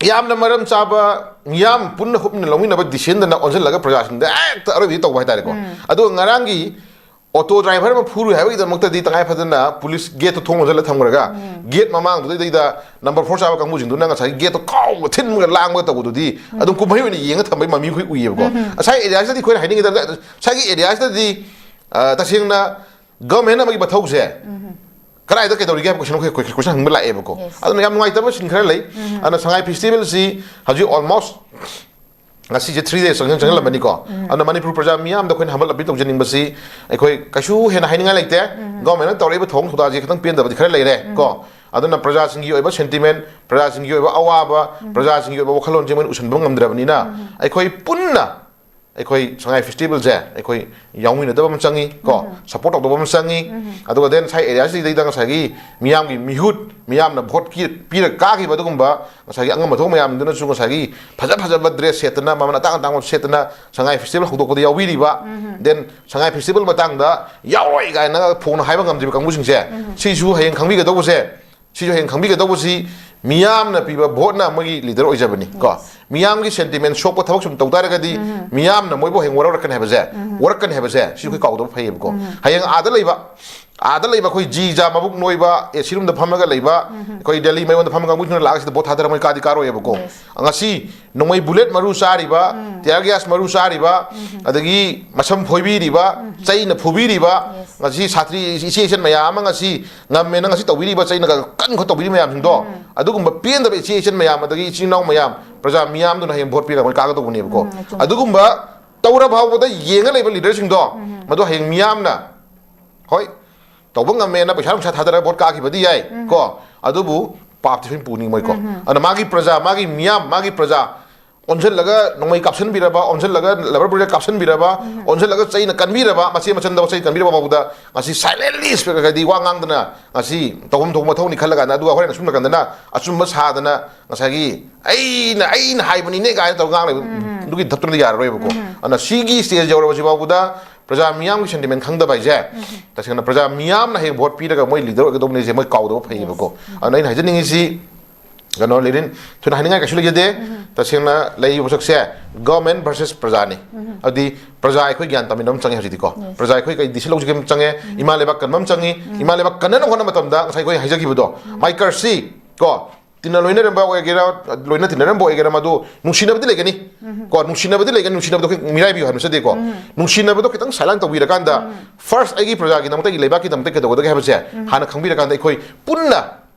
ꯌꯥꯝꯅ ꯃꯔꯝ ꯆꯥꯕ, ꯃꯤꯌꯥꯝ ꯄꯨꯟꯅ ꯍꯨꯞꯅ ꯂꯧꯃꯤꯟꯅꯕ ꯗꯤꯁꯤꯖꯟꯗꯅ ꯑꯣꯟꯁꯤꯜꯂꯒ ꯄ꯭ꯔꯖꯥꯁꯤꯡꯗ ꯍꯦꯛꯇ ꯑꯔꯣꯏꯕꯗꯤ ꯇꯧꯕ ꯍꯥꯏꯇꯥꯔꯦꯀꯣ꯫ ꯑꯗꯣ ꯉꯔꯥꯡꯒꯤ ꯑꯣꯇꯣ ꯗ꯭ꯔꯥꯏꯚꯔ ꯑꯃ ꯐꯨꯔꯨꯏ ꯍꯥꯏꯕꯒꯤꯗꯃꯛꯇꯗꯤ ꯇꯉꯥꯏ ꯐꯗꯅ ꯄꯨꯂꯤꯁ ꯒꯦꯠꯇꯨ ꯊꯣꯡ ꯂꯣꯟꯁꯤꯜꯂ ꯊꯝꯈ꯭ꯔꯒ, ꯒꯦꯠ ꯃꯃꯥꯡꯗꯨꯗꯩꯗ ꯅꯝꯕꯔ ꯐꯣꯔ ꯆꯥꯕ ꯀꯥꯡꯕꯨꯁꯤꯡꯗꯨꯅ ꯉꯁꯥꯏꯒꯤ ꯒꯦꯠꯇꯣ ꯀꯥꯎꯕ ꯊꯤꯟꯕꯒ ꯂꯥꯡꯕꯒ ꯇꯧꯕꯗꯨꯗꯤ ꯑꯗꯨꯝ ꯀꯨꯝꯍꯩ ꯑꯣꯏꯅ ꯌꯦꯡꯉ ꯊꯝꯕꯒꯤ ꯃꯃꯤ ꯑꯩꯈꯣꯏ ꯎꯏꯌꯦꯕꯀꯣ꯫ ꯉꯁꯥꯏ ꯑꯦꯔꯤꯌꯥꯁꯤꯗꯗꯤ ꯑꯩꯈꯣꯏꯅ ꯍꯥꯏꯅꯤꯡꯉꯤꯗ, ꯉꯁꯥꯏꯒꯤ ꯑꯦꯔꯤꯌꯥꯁꯤꯗꯗꯤ, ꯑ, ꯇꯁꯦꯡꯅ ꯒꯚꯔꯟꯃꯦꯟꯠ ꯑꯃꯒꯤ ꯃꯊꯧꯁꯦ ꯀꯗꯥꯏꯗ ꯀꯩꯗꯧꯔꯤꯒꯦ ꯍꯥꯏꯕ ꯀꯣꯏꯁꯟ ꯑꯩꯈꯣꯏ ꯀꯣꯏꯁꯟ ꯍꯪꯕ ꯂꯥꯛꯑꯦꯕꯀꯣ꯫ Yes. ꯑꯗꯨꯅ ꯌꯥꯝ ꯅꯨꯡꯉꯥꯏꯇꯕ ꯁꯤꯟ ꯈꯔ ꯂꯩ꯫ ꯑꯗꯨꯅ ꯁꯉꯥꯏ ꯐꯦꯁꯇꯤꯚꯦꯜꯁꯤ ꯍꯧꯖꯤꯛ almost ꯉꯁꯤꯁꯦ ꯊ꯭ꯔꯤ ꯗꯦꯖ ꯆꯪꯁꯤꯜꯂꯝꯕꯅꯤꯀꯣ꯫ ꯑꯗꯨꯅ ꯃꯅꯤꯄꯨꯔ ꯄ꯭ꯔꯖꯥ ꯃꯤꯌꯥꯝꯗ ꯑꯩꯈꯣꯏꯅ ꯍꯝꯕꯜ ꯑꯄꯤꯜ ꯇꯧꯖꯅꯤꯡꯕꯁꯤ, ꯑꯩꯈꯣꯏ ꯀꯩꯁꯨ ꯍꯦꯟꯅ ꯍꯥꯏꯅꯤꯡꯉꯥꯏ ꯂꯩꯇꯦ꯫ ꯒꯣꯔꯃꯦꯟꯅ ꯇꯧꯔꯛꯏꯕ ꯊꯧꯑꯣꯡ ꯊꯧꯗꯥꯁꯤ ꯈꯤꯇꯪ ꯄꯦꯟꯗꯕꯗꯤ ꯈꯔ ꯂꯩꯔꯦ ꯀꯣ꯫ ꯑꯗꯨꯅ ꯄ꯭ꯔꯖꯥꯁꯤꯡꯒꯤ ꯑꯣꯏꯕ ꯁꯦꯟꯇꯤꯃꯦꯟ, ꯄ꯭ꯔꯖꯥꯁꯤꯡꯒꯤ ꯑꯣꯏꯕ ꯑꯋꯥꯕ, ꯄ꯭ꯔꯖꯥꯁꯤꯡꯒꯤ ꯑꯣꯏꯕ ꯋꯥꯈꯜꯂꯣꯟꯁꯦ ꯃꯣꯏꯅ ꯎꯁꯟꯕ ꯉꯝꯗ꯭ꯔꯕꯅꯤꯅ, ꯑꯩꯈꯣꯏ ꯄꯨꯟꯅ ꯑꯩꯈꯣꯏ ꯁꯉꯥꯏ ꯐꯦꯁꯇꯤꯚꯦꯜꯁꯦ ꯑꯩꯈꯣꯏ ꯌꯥꯎꯃꯤꯟꯅꯗꯕ ꯑꯃ ꯆꯪꯉꯤ ꯀꯣ, ꯁꯞꯄꯣꯔꯠ ꯇꯧꯗꯕ ꯑꯃ ꯆꯪꯉꯤ꯫ ꯑꯗꯨꯒ ꯗꯦꯟ ꯉꯁꯥꯏ ꯑꯦꯔꯤꯌꯥꯁꯤꯗꯩꯗ ꯉꯁꯥꯏꯒꯤ ꯃꯤꯌꯥꯝꯒꯤ ꯃꯤꯍꯨꯠ, ꯃꯤꯌꯥꯝꯅ ꯚꯣꯠ ꯀꯤ-, ꯄꯤꯔ ꯀꯥꯈꯤꯕ ꯑꯗꯨꯒꯨꯝꯕ ꯉꯁꯥꯏꯒꯤ ꯑꯉꯝꯕ ꯊꯣꯛꯄ ꯃꯌꯥꯝꯗꯨꯅꯁꯨ ꯉꯁꯥꯏꯒꯤ ꯐꯖ ꯐꯖꯕ ꯗ꯭ꯔꯦꯁ ꯁꯦꯠꯇꯅ, ꯃꯃꯜ ꯑꯇꯥꯡ ꯑꯇꯥꯡꯕ ꯁꯦꯠꯇꯅ ꯁꯉꯥꯏ ꯐꯦꯁꯇꯤꯚꯦꯜ ꯍꯧꯗꯣꯛꯄꯗ ꯌꯥꯎꯕꯤꯔꯤꯕ, ꯗꯦꯟ ꯁꯉꯥꯏ ꯐꯦꯁꯇꯤꯚꯦꯜ ꯃꯇꯥꯡꯗ ꯌꯥꯎꯔꯣꯏ ꯀꯥꯏꯅ ꯐꯣꯡꯅ ꯍꯥꯏꯕ ꯉꯝꯗ꯭ꯔꯤꯕ ꯀꯥꯡꯕꯨꯁꯤꯡꯁꯦ, ꯁꯤꯁꯨ ꯍꯌꯦꯡ ꯈꯪꯕꯤꯒꯗꯧꯕꯁꯦ, ꯁꯤꯁꯨ ꯍꯌꯦꯡ ꯈꯪꯕꯤꯒꯗꯧꯕꯁꯤ, ꯃꯤꯌꯥꯝꯅ ꯄꯤꯕ ꯚꯣꯠꯅ ꯃꯣꯏꯒꯤ ꯂꯤꯗꯔ ꯑꯣꯏꯖꯕꯅꯤ ꯀꯣ꯫ ꯃꯤꯌꯥꯝꯒꯤ ꯁꯦꯟꯇꯤꯃꯦꯟ ꯁꯣꯛꯄ ꯊꯕꯛ ꯁꯨꯝ ꯇꯧ ꯇꯥꯔꯒꯗꯤ, ꯃꯤꯌꯥꯝꯅ ꯃꯣꯏꯕꯨ ꯍꯌꯦꯡ ꯋꯥꯔꯧꯔꯛꯀꯅꯤ ꯍꯥꯏꯕꯁꯦ, ꯋꯥꯔꯛꯀꯅꯤ ꯍꯥꯏꯕꯁꯦ ꯁꯤ ꯑꯩꯈꯣꯏ ꯀꯥꯎꯗꯕ ꯐꯩꯌꯦꯕꯀꯣ꯫ ꯍꯌꯦꯡ ꯑꯥꯗ ꯂꯩꯕ, ꯑꯥꯗ ꯂꯩꯕ ꯑꯩꯈꯣꯏ ꯖꯤ ꯖꯥ ꯃꯕꯨꯛ ꯅꯣꯏꯕ, ꯑꯦ ꯁꯤ ꯔꯨꯝꯗ ꯐꯝꯃꯒ ꯂꯩꯕ, ꯑꯩꯈꯣꯏ ꯗꯦꯜꯂꯤ ꯃꯌꯣꯟꯗ ꯐꯝꯃꯒ ꯃꯣꯏꯁꯤꯅ ꯂꯥꯛꯑꯒ ꯁꯤꯗ ꯚꯣꯠ ꯊꯥꯗꯔ ꯃꯣꯏ ꯀꯥꯗꯤ ꯀꯥꯔꯣꯏꯌꯦꯕꯀꯣ꯫ ꯉꯁꯤ ꯅꯣꯡꯃꯩ ꯕꯨꯂꯦꯠ ꯃꯔꯨ ꯆꯥꯔꯤꯕ, ꯇꯤꯌꯥꯔ ꯒ꯭ꯌꯥꯁ ꯃꯔꯨ ꯆꯥꯔꯤꯕ, ꯑꯗꯒꯤ ꯃꯁꯝ ꯐꯣꯏꯕꯤꯔꯤꯕ, ꯆꯩꯅ ꯐꯨꯕꯤꯔꯤꯕ, ꯉꯁꯤ ꯁꯥꯇ꯭ꯔꯤ ꯏꯆꯦ ꯏꯆꯟ ꯃꯌꯥꯝ ꯑꯃ ꯉꯁꯤ ꯉꯝꯃꯦꯅ ꯉꯁꯤ ꯇꯧꯕꯤꯔꯤꯕ, ꯆꯩꯅꯒ ꯀꯟ ꯈꯣꯠ ꯇꯧꯕꯤꯔꯤ ꯃꯌꯥꯝꯁꯤꯡꯗꯣ, ꯑꯗꯨꯒꯨꯝꯕ ꯄꯦꯟꯗꯕ ꯏꯆꯦ ꯏꯆꯟ ꯃꯌꯥꯝ, ꯑꯗꯒꯤ ꯏꯆꯤꯟ ꯏꯅꯥꯎ ꯃꯌꯥꯝ, ꯄ꯭ꯔꯖꯥ ꯃꯤꯌꯥꯝꯗꯨꯅ ꯍꯌꯦꯡ ꯚꯣꯠ ꯄꯤꯔꯒ ꯃꯣꯏ ꯀꯥꯒꯗꯧꯕꯅꯦꯕꯀꯣ꯫ ꯑꯗꯨꯒꯨꯝꯕ ꯇꯧꯔ ꯐꯥꯎꯕꯗ ꯌꯦꯡꯉ ꯂꯩꯕ ꯂꯤꯗꯔꯁꯤꯡꯗꯣ, ꯃꯗꯨ ꯍꯌꯦꯡ ꯃꯤꯌꯥꯝꯅ, ꯍꯣꯏ, ꯇꯧꯕ ꯉꯝꯃꯦꯅ ꯄꯩꯁꯥ ꯅꯨꯡꯁꯥ ꯊꯥꯗꯔꯒ ꯚꯣꯠ ꯀꯥꯈꯤꯕꯗꯤ ꯌꯥꯏ ꯀꯣ, ꯑꯗꯨꯕꯨ ꯄꯥꯞꯇꯤ ꯁꯣꯏꯅ ꯄꯨꯅꯤ ꯃꯣꯏꯀꯣ꯫ ꯑꯗꯨꯅ ꯃꯥꯒꯤ ꯄ꯭ꯔꯖꯥ, ꯃꯥꯒꯤ ꯃꯤꯌꯥꯝ, ꯃꯥꯒꯤ ꯄ꯭ꯔꯖꯥ ꯑꯣꯟꯁꯤꯜꯂꯒ ꯅꯣꯡꯃꯩ ꯀꯥꯞꯁꯤꯟꯕꯤꯔꯕ, ꯑꯣꯟꯁꯤꯜꯂꯒ ꯂꯕꯔ ꯕꯨꯂꯦꯠ ꯀꯥꯞꯁꯤꯟꯕꯤꯔꯕ, ꯑꯣꯟꯁꯤꯜꯂꯒ ꯆꯩꯅ ꯀꯟꯕꯤꯔꯕ, ꯃꯆꯦ ꯃꯆꯟꯗ ꯆꯩ ꯀꯟꯕꯤꯔꯕ ꯐꯥꯎꯕꯗ ꯉꯁꯤ ꯁꯥꯏꯂꯦꯟꯂꯤ ꯍꯥꯏꯗꯤ ꯋꯥ ꯉꯥꯡꯗꯅ ꯉꯁꯤ ꯇꯧꯐꯝ ꯊꯣꯛꯄ ꯃꯊꯧꯅꯤ ꯈꯜꯂꯀꯥꯟꯗ, ꯑꯗꯨꯒ ꯍꯣꯔꯦꯟ ꯑꯁꯨꯝ ꯅꯥꯀꯟꯗꯅ ꯑꯆꯨꯝꯕ ꯁꯥꯗꯅ ꯉꯁꯥꯏꯒꯤ "ꯑꯩꯅ, ꯑꯩꯅ ꯍꯥꯏꯕꯅꯤꯅꯦ" ꯀꯥꯏꯅ ꯇꯧꯔꯒ ꯉꯥꯡ ꯂꯩꯕ, ꯑꯗꯨꯒꯤ ꯙꯞꯇꯨꯅꯗꯤ ꯌꯥꯔꯔꯣꯏꯕꯀꯣ꯫ ꯑꯗꯨꯅ ꯁꯤꯒꯤ ꯁ꯭ꯇꯦꯖ ꯌꯧꯔꯕꯁꯤ ꯐꯥꯎꯕꯗ ꯄ꯭ꯔꯖꯥ ꯃꯤꯌꯥꯝꯒꯤ ꯁꯦꯟꯇꯤꯃꯦꯟ ꯈꯪꯗꯕ ꯍꯥꯏꯁꯦ, ꯇꯁꯦꯡꯅ ꯄ꯭ꯔꯖꯥ ꯃꯤꯌꯥꯝꯅ ꯍꯌꯦꯡ ꯚꯣꯠ ꯄꯤꯔꯒ ꯃꯣꯏ ꯂꯤꯗꯔ ꯑꯣꯏꯒꯗꯧꯕꯅꯦꯁꯦ ꯃꯣꯏ ꯀꯥꯎꯗꯕ ꯐꯩꯌꯦꯕꯀꯣ꯫ ꯑꯗꯨꯅ ꯑꯩꯅ ꯍꯥꯏꯖꯅꯤꯡꯉꯤꯁꯤ, ꯀꯩꯅꯣ, ꯂꯤꯔꯤꯟ, ꯊꯣꯏꯅ ꯍꯥꯏꯅꯤꯡꯉꯥꯏ ꯀꯩꯁꯨ ꯂꯩꯖꯗꯦ꯫ ꯇꯁꯦꯡꯅ ꯂꯩꯔꯤꯕ ꯄꯣꯠꯁꯛꯁꯦ ꯒꯚꯔꯟꯃꯦꯟ ꯚꯔꯁꯦꯁ ꯄ꯭ꯔꯖꯥꯅꯤ꯫ ꯑꯗꯨꯗꯤ ꯄ꯭ꯔꯖꯥ ꯑꯩꯈꯣꯏ ꯒ꯭ꯌꯥꯟ ꯇꯥꯃꯤꯟꯅꯕ ꯑꯃ ꯆꯪꯉꯦ ꯍꯧꯖꯤꯛꯇꯤꯀꯣ꯫ ꯄ꯭ꯔꯖꯥ ꯑꯩꯈꯣꯏ ꯀꯩ ꯗꯤꯁꯤꯖꯟ ꯂꯧꯁꯤꯒꯦ ꯑꯃ ꯆꯪꯉꯦ, ꯏꯃꯥ ꯂꯩꯕꯥꯛ ꯀꯟꯕ ꯑꯃ ꯆꯪꯉꯤ꯫ ꯏꯃꯥ ꯂꯩꯕꯥꯛ ꯀꯟꯅꯅꯕ ꯍꯣꯠꯅꯕ ꯃꯇꯝꯗ ꯉꯁꯥꯏ ꯑꯩꯈꯣꯏ ꯍꯥꯏꯖꯈꯤꯕꯗꯣ, ꯃꯥꯏꯀꯔꯁꯤ ꯀꯣ, ꯇꯤꯟꯅ ꯂꯣꯏꯅꯔꯝꯕ ꯑꯣꯏꯒꯦꯔꯥ, ꯂꯣꯏꯅ ꯇꯤꯟꯅꯔꯝꯕ ꯑꯣꯏꯒꯦꯔꯥ, ꯃꯗꯨ ꯅꯨꯡꯁꯤꯅꯕꯗꯤ ꯂꯩꯒꯅꯤ꯫ ꯀꯣ, ꯅꯨꯡꯁꯤꯅꯕꯗꯤ ꯂꯩꯒꯅꯤ, ꯅꯨꯡꯁꯤꯅꯕꯗꯣ ꯑꯩꯈꯣꯏ ꯃꯤꯔꯥꯏꯕꯤꯌꯨ ꯍꯥꯏꯕ ꯅꯠꯆꯗꯦꯀꯣ꯫ ꯅꯨꯡꯁꯤꯅꯕꯗꯣ ꯈꯤꯇꯪ ꯁꯥꯏꯂꯦꯟ ꯇꯧꯕꯤꯔꯀꯥꯟꯗ, ꯐꯥꯔꯁ ꯑꯩꯒꯤ ꯄ꯭ꯔꯖꯥꯒꯤꯗꯃꯛꯇ, ꯑꯩꯒꯤ ꯂꯩꯕꯥꯛꯀꯤꯗꯃꯛꯇ ꯀꯩꯗꯧꯒꯗꯒꯦ ꯍꯥꯏꯕꯁꯦ ꯍꯥꯟꯅ ꯈꯪꯕꯤꯔꯀꯥꯟꯗ ꯑꯩꯈꯣꯏ ꯄꯨꯟꯅ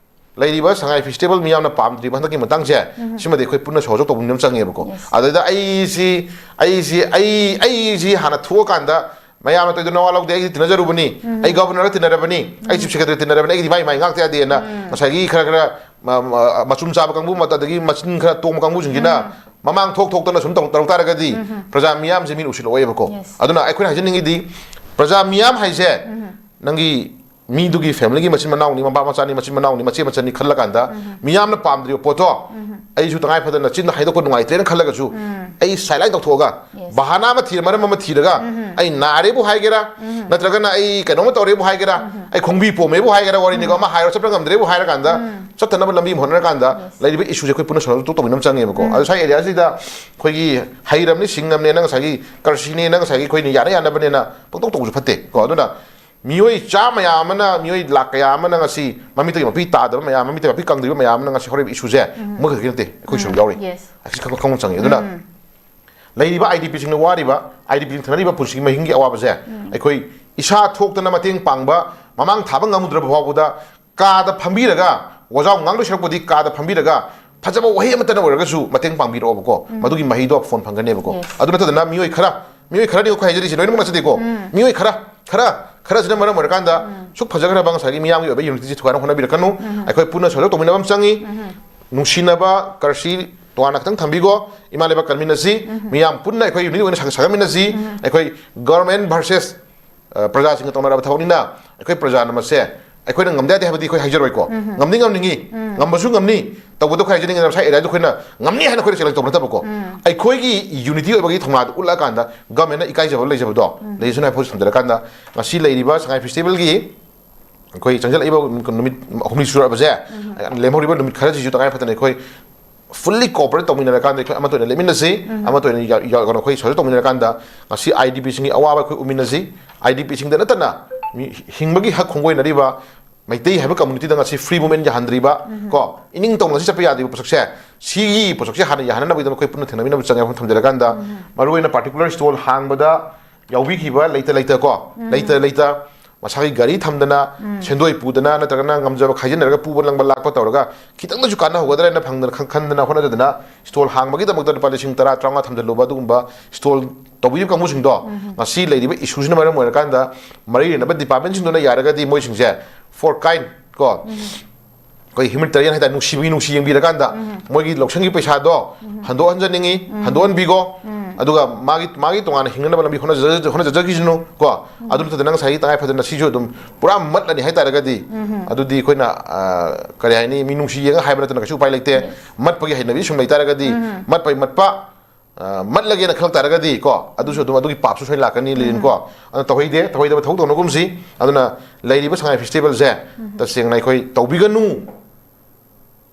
ꯂꯩꯔꯤꯕ ꯁꯉꯥꯏ ꯐꯦꯁꯇꯤꯚꯦꯜ ꯃꯤꯌꯥꯝꯅ ꯄꯥꯝꯗ꯭ꯔꯤꯕ ꯍꯟꯗꯛꯀꯤ ꯃꯇꯥꯡꯁꯦ, ꯁꯤꯃꯗꯤ ꯑꯩꯈꯣꯏ ꯄꯨꯟꯅ ꯁꯍꯖꯣꯛ ꯇꯧꯕ ꯑꯃ ꯆꯪꯉꯦꯕꯀꯣ꯫ Yes. ꯑꯗꯨꯗ ꯑꯩꯁꯤ ꯑꯩꯁꯤ ꯑꯩ ꯑꯩꯁꯤ ꯍꯥꯟꯅ ꯊꯣꯛꯑꯀꯥꯟꯗ ꯃꯌꯥꯝꯅ ꯇꯧꯗꯣꯏ ꯅꯋꯥ ꯂꯧꯗꯦ, ꯑꯩꯗꯤ ꯇꯤꯟꯅꯖꯔꯨꯕꯅꯤ, ꯑꯩ ꯒꯣꯚꯔꯅꯔ ꯇꯤꯟꯅꯔꯕꯅꯤ, ꯑꯩ ꯆꯤꯐ ꯁꯦꯀ꯭ꯔꯦꯇꯔꯤ ꯇꯤꯟꯅꯔꯕꯅꯤ, ꯑꯩꯒꯤꯗꯤ ꯃꯥꯏ ꯃꯥꯏ ꯉꯥꯛꯇ ꯌꯥꯗꯦꯅ ꯉꯁꯥꯏꯒꯤ ꯈꯔ ꯈꯔ ꯃ- ꯃ- ꯃꯆꯨꯝ ꯆꯥꯕ ꯀꯥꯡꯕꯨ ꯃꯠꯇ ꯑꯗꯒꯤ ꯃꯆꯤꯟ ꯈꯔ ꯇꯣꯡꯕ ꯀꯥꯡꯕꯨꯁꯤꯡꯁꯤꯅ ꯃꯃꯥꯡ ꯊꯣꯛ ꯊꯣꯛꯇꯅ ꯁꯨꯝ ꯇꯧ- ꯇꯧ ꯇꯥꯔꯒꯗꯤ ꯄ꯭ꯔꯖꯥ ꯃꯤꯌꯥꯝꯁꯦ ꯃꯤꯅ ꯎꯁꯤꯜꯂꯛꯑꯣꯏꯕꯀꯣ꯫ Yes. ꯑꯗꯨꯅ ꯑꯩꯈꯣꯏꯅ ꯍꯥꯏꯖꯅꯤꯡꯉꯤꯗꯤ ꯄ꯭ꯔꯖꯥ ꯃꯤꯌꯥꯝ ꯍꯥꯏꯁꯦ ꯅꯪꯒꯤ ꯃꯤꯗꯨꯒꯤ ꯐꯦꯃꯤꯂꯤꯒꯤ ꯃꯆꯤꯟ ꯃꯅꯥꯎꯅꯤ, ꯃꯄꯥ ꯃꯆꯥꯅꯤ, ꯃꯆꯤꯟ ꯃꯅꯥꯎꯅꯤ, ꯃꯆꯦ ꯃꯆꯟꯅꯤ ꯈꯜꯂꯀꯥꯟꯗ ꯃꯤꯌꯥꯝꯅ ꯄꯥꯝꯗ꯭ꯔꯤꯕ ꯄꯣꯠꯇꯣ ꯑꯩꯁꯨ ꯇꯉꯥꯏ ꯐꯗꯅ ꯆꯤꯟꯗ ꯍꯥꯏꯗꯣꯛꯄ ꯅꯨꯡꯉꯥꯏꯇ꯭ꯔꯦꯅ ꯈꯜꯂꯒꯁꯨ ꯑꯩ ꯁꯥꯏꯂꯥꯏꯟ ꯇꯧꯊꯣꯛꯑꯒ ꯕꯍꯥꯅꯥ ꯑꯃ ꯊꯤꯔ ꯃꯔꯝ ꯑꯃ ꯊꯤꯔꯒ ꯑꯩ ꯅꯥꯔꯦꯕꯨ ꯍꯥꯏꯒꯦꯔꯥ ꯅꯠꯇ꯭ꯔꯒꯅ ꯑꯩ ꯀꯩꯅꯣꯝꯃ ꯇꯧꯔꯦꯕꯨ ꯍꯥꯏꯒꯦꯔꯥ ꯑꯩ ꯈꯣꯡꯕꯤ ꯄꯣꯝꯃꯦꯕꯨ ꯍꯥꯏꯒꯦꯔꯥ ꯋꯥꯔꯤꯅꯤꯀꯣ ꯑꯃ ꯍꯥꯏꯔꯣ ꯆꯠꯄ ꯉꯝꯗ꯭ꯔꯦꯕꯨ ꯍꯥꯏꯔꯀꯥꯟꯗ ꯆꯠꯇꯅꯕ ꯂꯝꯕꯤ ꯑꯃ ꯍꯣꯠꯅꯔꯀꯥꯟꯗ ꯂꯩꯔꯤꯕ ꯏꯁꯨꯁꯦ ꯑꯩꯈꯣꯏ ꯄꯨꯟꯅ ꯁꯣꯜꯕ ꯇꯧꯕꯤꯅꯕ ꯆꯪꯉꯦꯕꯀꯣ꯫ ꯑꯗꯣ ꯁ꯭ꯋꯥꯏ ꯑꯦꯔꯤꯌꯥꯁꯤꯗ ꯑꯩꯈꯣꯏꯒꯤ ꯍꯩꯔꯕꯅꯤ ꯁꯤꯡꯉꯕꯅꯦꯅ ꯉꯁꯥꯏꯒꯤ ꯀꯔꯁꯤꯅꯦꯅ ꯉꯁꯥꯏꯒꯤ ꯑꯩꯈꯣꯏꯅ ꯌꯥꯅ ꯌꯥꯅꯕꯅꯦꯅ ꯄꯪꯇꯧ ꯇꯧꯕꯁꯨ ꯐꯠꯇꯦ ꯀꯣ꯫ ꯑꯗꯨꯅ ꯃꯤꯑꯣꯏ ꯆꯥ ꯃꯌꯥꯝ ꯑꯃꯅ, ꯃꯤꯑꯣꯏ ꯂꯥꯛ ꯀꯌꯥ ꯑꯃꯅ ꯉꯁꯤ ꯃꯃꯤꯠꯇꯒꯤ ꯃꯄꯤ ꯇꯥꯗꯕ ꯃꯌꯥꯝ, ꯃꯃꯤꯠꯇꯒꯤ ꯃꯄꯤ ꯀꯪꯗ꯭ꯔꯤꯕ ꯃꯌꯥꯝ ꯑꯃꯅ ꯉꯁꯤ ꯍꯧꯔꯛꯏꯕ ꯏꯁꯨꯁꯦ ꯃꯣꯏ ꯈꯛꯀꯤ ꯅꯠꯇꯦ, ꯑꯩꯈꯣꯏꯁꯨ ꯌꯥꯎꯔꯤ꯫ Yes. ꯑꯁꯤ ꯈꯪꯕ ꯈꯪꯕ ꯆꯪꯉꯤ꯫ ꯑꯗꯨꯅ ꯂꯩꯔꯤꯕ ꯑꯥꯏ ꯗꯤ ꯄꯤꯁꯤꯡꯅ ꯋꯥꯔꯤꯕ, ꯑꯥꯏ ꯗꯤ ꯄꯤꯁꯤꯡ ꯊꯦꯡꯅꯔꯤꯕ ꯄꯨꯟꯁꯤꯒꯤ ꯃꯍꯤꯡꯒꯤ ꯑꯋꯥꯕꯁꯦ ꯑꯩꯈꯣꯏ ꯏꯁꯥ ꯊꯣꯛꯇꯅ ꯃꯇꯦꯡ ꯄꯥꯡꯕ, ꯃꯃꯥꯡ ꯊꯥꯕ ꯉꯝꯃꯨꯗ꯭ꯔꯕ ꯐꯥꯎꯕꯗ ꯀꯥꯗ ꯐꯝꯕꯤꯔꯒ, ꯋꯥꯖꯥꯎ ꯉꯥꯡꯗꯣꯏ ꯁꯔꯨꯛꯄꯨꯗꯤ ꯀꯥꯗ ꯐꯝꯕꯤꯔꯒ ꯐꯖꯕ ꯋꯥꯍꯩ ꯑꯃꯠꯇꯅ ꯑꯣꯏꯔꯒꯁꯨ ꯃꯇꯦꯡ ꯄꯥꯡꯕꯤꯔꯛꯑꯣꯕꯀꯣ꯫ ꯃꯗꯨꯒꯤ ꯃꯍꯩꯗꯣ ꯐꯣꯟ ꯐꯪꯒꯅꯦꯕꯀꯣ꯫ Yes. ꯑꯗꯨ ꯅꯠꯇꯗꯅ ꯃꯤꯑꯣꯏ ꯈꯔ, ꯃꯤꯑꯣꯏ ꯈꯔꯅꯤ ꯑꯩꯈꯣꯏ ꯍꯥꯏꯖꯔꯤꯁꯦ, ꯂꯣꯏꯅꯃꯛ ꯅꯠꯆꯗꯦꯀꯣ꯫ ꯃꯤꯑꯣꯏ ꯈꯔ, ꯈꯔ, ꯈꯔꯁꯤꯅ ꯃꯔꯝ ꯑꯣꯏꯔꯀꯥꯟꯗ ꯁꯨꯛ ꯐꯖꯈ꯭ꯔꯕ ꯉꯁꯥꯏꯒꯤ ꯃꯤꯌꯥꯝꯒꯤ ꯑꯣꯏꯕ ꯌꯨꯅꯤꯇꯤꯁꯦ ꯊꯨꯒꯥꯏꯅ ꯍꯣꯠꯅꯕꯤꯔꯛꯀꯅꯨ꯫ ꯑꯩꯈꯣꯏ ꯄꯨꯟꯅ ꯁꯍꯖꯣꯛ ꯇꯧꯃꯤꯟꯅꯕ ꯑꯃ ꯆꯪꯉꯤ꯫ ꯅꯨꯡꯁꯤꯅꯕ ꯀꯔꯁꯤ ꯇꯣꯉꯥꯟꯅ ꯈꯤꯇꯪ ꯊꯝꯕꯤꯈꯣ꯫ ꯏꯃꯥ ꯂꯩꯕꯥꯛ ꯀꯟꯃꯤꯟꯅꯁꯤ꯫ ꯃꯤꯌꯥꯝ ꯄꯨꯟꯅ ꯑꯩꯈꯣꯏ ꯌꯨꯅꯤꯇꯤ ꯑꯣꯏꯅ ꯁꯥꯒ-, ꯁꯥꯒꯠꯃꯤꯟꯅꯁꯤ꯫ ꯑꯩꯈꯣꯏ ꯒꯚꯔꯟꯃꯦꯟ ꯚꯔꯁꯦꯁ ꯑ, ꯄ꯭ꯔꯖꯥꯁꯤꯡꯒ ꯇꯧꯅꯔꯕ ꯊꯕꯛꯅꯤꯅ ꯑꯩꯈꯣꯏ ꯄ꯭ꯔꯖꯥꯅ ꯃꯁꯦ ꯑꯩꯈꯣꯏꯅ ꯉꯝꯗꯦ ꯌꯥꯗꯦ ꯍꯥꯏꯕꯗꯤ ꯑꯩꯈꯣꯏ ꯍꯥꯏꯖꯔꯣꯏꯀꯣ꯫ ꯉꯝꯗꯤ ꯉꯝꯅꯤꯡꯉꯤ, ꯉꯝꯕꯁꯨ ꯉꯝꯅꯤ꯫ ꯇꯧꯕꯗ ꯑꯩꯈꯣꯏ ꯍꯥꯏꯖꯅꯤꯡꯉꯤꯗ ꯉꯁꯥꯏ ꯑꯦꯔꯤꯌꯥꯗ ꯑꯩꯈꯣꯏꯅ ꯉꯝꯅꯤ ꯍꯥꯏꯅ ꯑꯩꯈꯣꯏꯅ ꯆꯦꯂꯦꯟꯖ ꯇꯧꯕ ꯅꯠꯇꯕꯀꯣ꯫ ꯑꯩꯈꯣꯏꯒꯤ ꯌꯨꯅꯤꯇꯤ ꯑꯣꯏꯕꯒꯤ ꯊꯧꯅꯥꯗꯨ ꯎꯠꯂꯛꯑꯀꯥꯟꯗ ꯒꯚꯔꯟꯃꯦꯟꯅ ꯏꯀꯥꯏꯖꯕ ꯂꯩꯖꯕꯗꯣ ꯂꯩꯖꯁꯅꯨ ꯍꯥꯏꯕ ꯄꯣꯠꯁꯤ ꯊꯝꯖꯔꯀꯥꯟꯗ ꯉꯁꯤ ꯂꯩꯔꯤꯕ ꯁꯉꯥꯏ ꯐꯦꯁꯇꯤꯚꯦꯜꯒꯤ ꯑꯩꯈꯣꯏ ꯆꯪꯁꯤꯜꯂꯛꯏꯕ ꯅꯨꯃꯤꯠ ꯍꯨꯝꯅꯤ ꯁꯨꯔꯛꯑꯕꯁꯦ, ꯂꯦꯝꯍꯧꯔꯤꯕ ꯅꯨꯃꯤꯠ ꯈꯔꯁꯤꯁꯨ ꯇꯉꯥꯏ ꯐꯗꯅ ꯑꯩꯈꯣꯏ fully cooperate ꯇꯧꯃꯤꯟꯅꯔꯀꯥꯟꯗ ꯑꯩꯈꯣꯏ ꯑꯃꯠꯇ ꯑꯣꯏꯅ ꯂꯦꯞꯃꯤꯟꯅꯁꯤ, ꯑꯃꯠꯇ ꯑꯣꯏꯅ ꯌꯥ-, ꯌꯥ-, ꯀꯩꯅꯣ, ꯑꯩꯈꯣꯏ ꯁꯍꯖꯣꯛ ꯇꯧꯃꯤꯟꯅꯔꯀꯥꯟꯗ ꯉꯁꯤ ꯑꯥꯏ ꯗꯤ ꯄꯤꯁꯤꯡꯒꯤ ꯑꯋꯥꯕ ꯑꯩꯈꯣꯏ ꯎꯃꯤꯟꯅꯁꯤ, ꯑꯥꯏ ꯗꯤ ꯄꯤꯁꯤꯡꯗ ꯅꯠꯇꯅ ꯃꯤ ꯍꯤꯡꯕꯒꯤ ꯍꯛ ꯈꯣꯡꯒꯣꯏꯅꯔꯤꯕ ꯃꯩꯇꯩ ꯍꯥꯏꯕ ꯀꯝꯃꯨꯅꯤꯇꯤꯗ ꯉꯁꯤ ꯐ꯭ꯔꯤ ꯃꯨꯚꯃꯦꯟ ꯌꯥꯍꯟꯗ꯭ꯔꯤꯕ, ꯀꯣ, ꯏꯅꯤꯡ ꯇꯧꯅ ꯉꯁꯤ ꯆꯠꯄ ꯌꯥꯗ꯭ꯔꯤꯕ ꯄꯣꯠꯁꯛꯁꯦ, ꯁꯤꯒꯤ ꯄꯣꯠꯁꯛꯁꯦ ꯍꯥꯟꯅ ꯌꯥꯍꯟꯅꯕꯒꯤꯗꯃꯛ ꯑꯩꯈꯣꯏ ꯄꯨꯟꯅ ꯊꯦꯡꯅꯃꯤꯟꯅꯕ ꯆꯪꯉꯦ ꯋꯥꯐꯝ ꯊꯝꯖꯔꯀꯥꯟꯗ, ꯃꯔꯨꯑꯣꯏꯅ particular stall ꯍꯥꯡꯕꯗ ꯌꯥꯎꯕꯤꯈꯤꯕ ꯂꯩꯇ ꯂꯩꯇ ꯀꯣ, ꯂꯩꯇ ꯂꯩꯇ ꯃꯁꯥꯒꯤ ꯒꯥꯔꯤ ꯊꯝꯗꯅ, ꯁꯦꯟꯗꯣꯏ ꯄꯨꯗꯅ, ꯅꯠꯇ꯭ꯔꯒꯅ ꯉꯝꯖꯕ ꯈꯥꯏꯖꯤꯟꯅꯔꯒ ꯄꯨꯕ ꯂꯪꯕ ꯂꯥꯛꯄ ꯇꯧꯔꯒ ꯈꯤꯇꯪꯗꯁꯨ ꯀꯥꯟꯅꯍꯧꯒꯗ꯭ꯔꯥ ꯍꯥꯏꯅ ꯐꯪꯗꯅ, ꯈꯟ-, ꯈꯟꯗꯅ ꯍꯣꯠꯅꯖꯗꯅ ꯁ꯭ꯇꯣꯜ ꯍꯥꯡꯕꯒꯤꯗꯃꯛꯇ ꯂꯨꯄꯥ ꯂꯤꯁꯤꯡ ꯇꯔꯥ, ꯇꯔꯥꯃꯉꯥ ꯊꯝꯖꯤꯜꯂꯨꯕ ꯑꯗꯨꯒꯨꯝꯕ ꯁ꯭ꯇꯣꯜ ꯇꯧꯕꯤꯔꯤꯕ ꯀꯥꯡꯕꯨꯁꯤꯡꯗꯣ, ꯉꯁꯤ ꯂꯩꯔꯤꯕ ꯏꯁꯨꯁꯤꯅ ꯃꯔꯝ ꯑꯣꯏꯔꯀꯥꯟꯗ ꯃꯔꯤ ꯂꯩꯅꯕ ꯗꯤꯄꯥꯔꯠꯃꯦꯟꯁꯤꯡꯗꯨꯅ ꯌꯥꯔꯒꯗꯤ ꯃꯣꯏꯁꯤꯡꯁꯦ for kind ꯀꯣ, ꯑꯩꯈꯣꯏ ꯍ꯭ꯌꯨꯃꯦꯅꯤꯇꯦꯔꯤꯌꯟ ꯍꯥꯏꯇꯥꯔꯦ, ꯅꯨꯡꯁꯤꯕꯒꯤ ꯅꯨꯡꯁꯤ ꯌꯦꯡꯕꯤꯔꯀꯥꯟꯗ ꯃꯣꯏꯒꯤ ꯂꯧꯁꯪꯒꯤ ꯄꯩꯁꯥꯗꯣ ꯍꯟꯗꯣꯛꯍꯟꯖꯅꯤꯡꯉꯤ, ꯍꯟꯗꯣꯛꯍꯟꯕꯤꯈꯣ꯫ ꯑꯗꯨꯒ ꯃꯥꯒꯤ, ꯃꯥꯒꯤ ꯇꯣꯉꯥꯟꯅ ꯍꯤꯡꯅꯅꯕ ꯂꯝꯕꯤ ꯍꯣꯠꯅꯖ-, ꯍꯣꯠꯅꯖꯖꯈꯤꯁꯅꯨ ꯀꯣ꯫ ꯑꯗꯨ ꯅꯠꯇꯗꯅ ꯉꯁꯥꯏꯒꯤ ꯇꯉꯥꯏ ꯐꯗꯅ ꯁꯤꯁꯨ ꯑꯗꯨꯝ ꯄꯨꯔꯥ ꯃꯠꯂꯅꯤ ꯍꯥꯏꯇꯥꯔꯒꯗꯤ, ꯑꯗꯨꯗꯤ ꯑꯩꯈꯣꯏꯅ, ꯑ, ꯀꯔꯤ ꯍꯥꯏꯅꯤ, ꯃꯤꯅꯨꯡꯁꯤ ꯌꯦꯡꯉ ꯍꯥꯏꯕ ꯅꯠꯇꯅ ꯀꯩꯁꯨ ꯎꯄꯥꯏ ꯂꯩꯇꯦ꯫ ꯃꯠꯄꯒꯤ ꯍꯩꯅꯕꯤ ꯁꯨꯝ ꯂꯩꯇꯥꯔꯒꯗꯤ, ꯃꯠꯄꯩ ꯃꯠꯄ, ꯑ, ꯃꯠꯂꯒꯦꯅ ꯈꯜꯂꯛ ꯇꯥꯔꯒꯗꯤ ꯀꯣ, ꯑꯗꯨꯁꯨ ꯑꯗꯨꯝ ꯑꯗꯨꯒꯤ ꯄꯥꯞꯁꯨ ꯁꯣꯏꯅ ꯂꯥꯛꯀꯅꯤ, ꯂꯤꯂꯤꯟ ꯀꯣ꯫ ꯑꯗꯨꯅ ꯇꯧꯍꯩꯗꯦ, ꯇꯧꯍꯩꯗꯕ ꯊꯕꯛ ꯇꯧꯅꯒꯨꯝꯁꯤ꯫ ꯑꯗꯨꯅ ꯂꯩꯔꯤꯕ ꯁꯉꯥꯏ ꯐꯦꯁꯇꯤꯚꯦꯜꯁꯦ ꯇꯁꯦꯡꯅ ꯑꯩꯈꯣꯏ ꯇꯧꯕꯤꯒꯅꯨ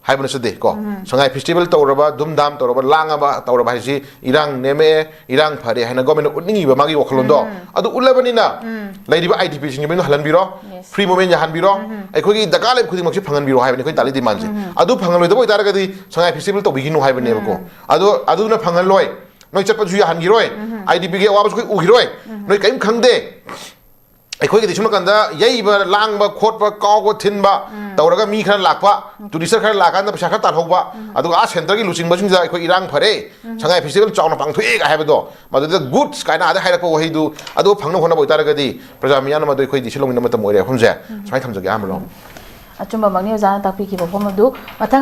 ꯍꯥꯏꯕ ꯅꯠꯆꯗꯦ ꯀꯣ꯫ ꯁꯉꯥꯏ ꯐꯦꯁꯇꯤꯚꯦꯜ ꯇꯧꯔꯕ, ꯙꯨꯝꯙꯥꯝ ꯇꯧꯔꯕ, ꯂꯥꯡꯉꯕ ꯇꯧꯔꯕ ꯍꯥꯏꯁꯤ ꯏꯔꯥꯡ ꯅꯦꯝꯃꯛꯑꯦ, ꯏꯔꯥꯡ ꯐꯔꯦ ꯍꯥꯏꯅ ꯒꯣꯔꯃꯦꯟꯅ ꯎꯠꯅꯤꯡꯉꯤꯕ ꯃꯥꯒꯤ ꯋꯥꯈꯜꯂꯣꯟꯗꯣ ꯑꯗꯨ ꯎꯠꯂꯕꯅꯤꯅ ꯂꯩꯔꯤꯕ ꯑꯥꯏ ꯗꯤ ꯄꯤꯁꯤꯡꯁꯤ ꯃꯌꯨꯝꯗ ꯍꯜꯍꯟꯕꯤꯔꯣ, ꯐ꯭ꯔꯤ ꯃꯨꯚꯃꯦꯟ ꯌꯥꯍꯟꯕꯤꯔꯣ, ꯑꯩꯈꯣꯏꯒꯤ ꯗꯔꯀꯥꯔ ꯂꯩꯕ ꯈꯨꯗꯤꯡꯃꯛꯁꯤ ꯐꯪꯍꯟꯕꯤꯔꯣ ꯍꯥꯏꯕꯅꯤ ꯑꯩꯈꯣꯏ ꯇꯥꯜꯂꯤ ꯗꯤꯃꯥꯟꯁꯦ꯫ ꯑꯗꯨ ꯐꯪꯍꯜꯂꯣꯏꯗꯕ ꯑꯣꯏꯇꯥꯔꯒꯗꯤ ꯁꯉꯥꯏ ꯐꯦꯁꯇꯤꯚꯦꯜ ꯇꯧꯕꯤꯈꯤꯅꯨ ꯍꯥꯏꯕꯅꯦꯕꯀꯣ꯫ ꯑꯗꯣ ꯑꯗꯨꯅ ꯐꯪꯍꯜꯂꯣꯏ, ꯅꯣꯏ ꯆꯠꯄꯁꯨ ꯌꯥꯍꯟꯈꯤꯔꯣꯏ, ꯑꯥꯏ ꯗꯤ ꯄꯤꯒꯤ ꯑꯋꯥꯕꯁꯨ ꯑꯩꯈꯣꯏ ꯎꯈꯤꯔꯣꯏ, ꯅꯣꯏ ꯀꯔꯤꯝ ꯈꯪꯗꯦ꯫ ꯑꯩꯈꯣꯏꯒꯤꯗꯤ ꯁꯣꯝ ꯅꯥꯀꯟꯗ ꯌꯩꯕ, ꯂꯥꯡꯕ, ꯈꯣꯠꯄ, ꯀꯥꯎꯕ, ꯊꯤꯟꯕ ꯇꯧꯔꯒ ꯃꯤ ꯈꯔ ꯂꯥꯛꯄ, ꯇꯨꯔꯤꯁ ꯈꯔ ꯂꯥꯛꯑꯀꯥꯟꯗ ꯄꯩꯁꯥ ꯈꯔ ꯇꯥꯜꯍꯧꯕ, ꯑꯗꯨꯒ ꯑꯥ ꯁꯦꯟꯇꯔꯒꯤ ꯂꯨꯆꯤꯡꯕꯁꯤꯡꯁꯤꯗ ꯑꯩꯈꯣꯏ ꯏꯔꯥꯡ ꯐꯔꯦ, ꯁꯉꯥꯏ ꯐꯦꯁꯇꯤꯚꯦꯜ ꯆꯥꯎꯅ ꯄꯥꯡꯊꯣꯛꯑꯦꯒ ꯍꯥꯏꯕꯗꯣ, ꯃꯗꯨꯗ ꯒꯨꯗꯁ ꯀꯥꯏꯅ ꯑꯥꯗ ꯍꯥꯏꯔꯛꯄ ꯋꯥꯍꯩꯗꯨ ꯑꯗꯨ ꯐꯪꯅꯕ ꯍꯣꯠꯅꯕ ꯑꯣꯏꯇꯥꯔꯒꯗꯤ ꯄ꯭ꯔꯖꯥ ꯃꯤꯌꯥꯝꯅ ꯃꯗꯨ ꯑꯩꯈꯣꯏ ꯗꯤꯁꯤꯖꯟ ꯂꯧꯃꯤꯟꯅꯕ ꯃꯇꯝ ꯑꯣꯏꯔꯦ꯫ ꯋꯥꯐꯝꯁꯦ ꯁꯨꯃꯥꯏꯅ ꯊꯝꯖꯒꯦ ꯑꯍꯥꯟꯕꯗ꯫ ꯑꯆꯨꯝꯕꯃꯛꯅꯤ ꯑꯣꯖꯥꯅ ꯇꯥꯛꯄꯤꯈꯤꯕ ꯋꯥꯐꯝ ꯑꯗꯨ꯫ ꯃꯊꯪ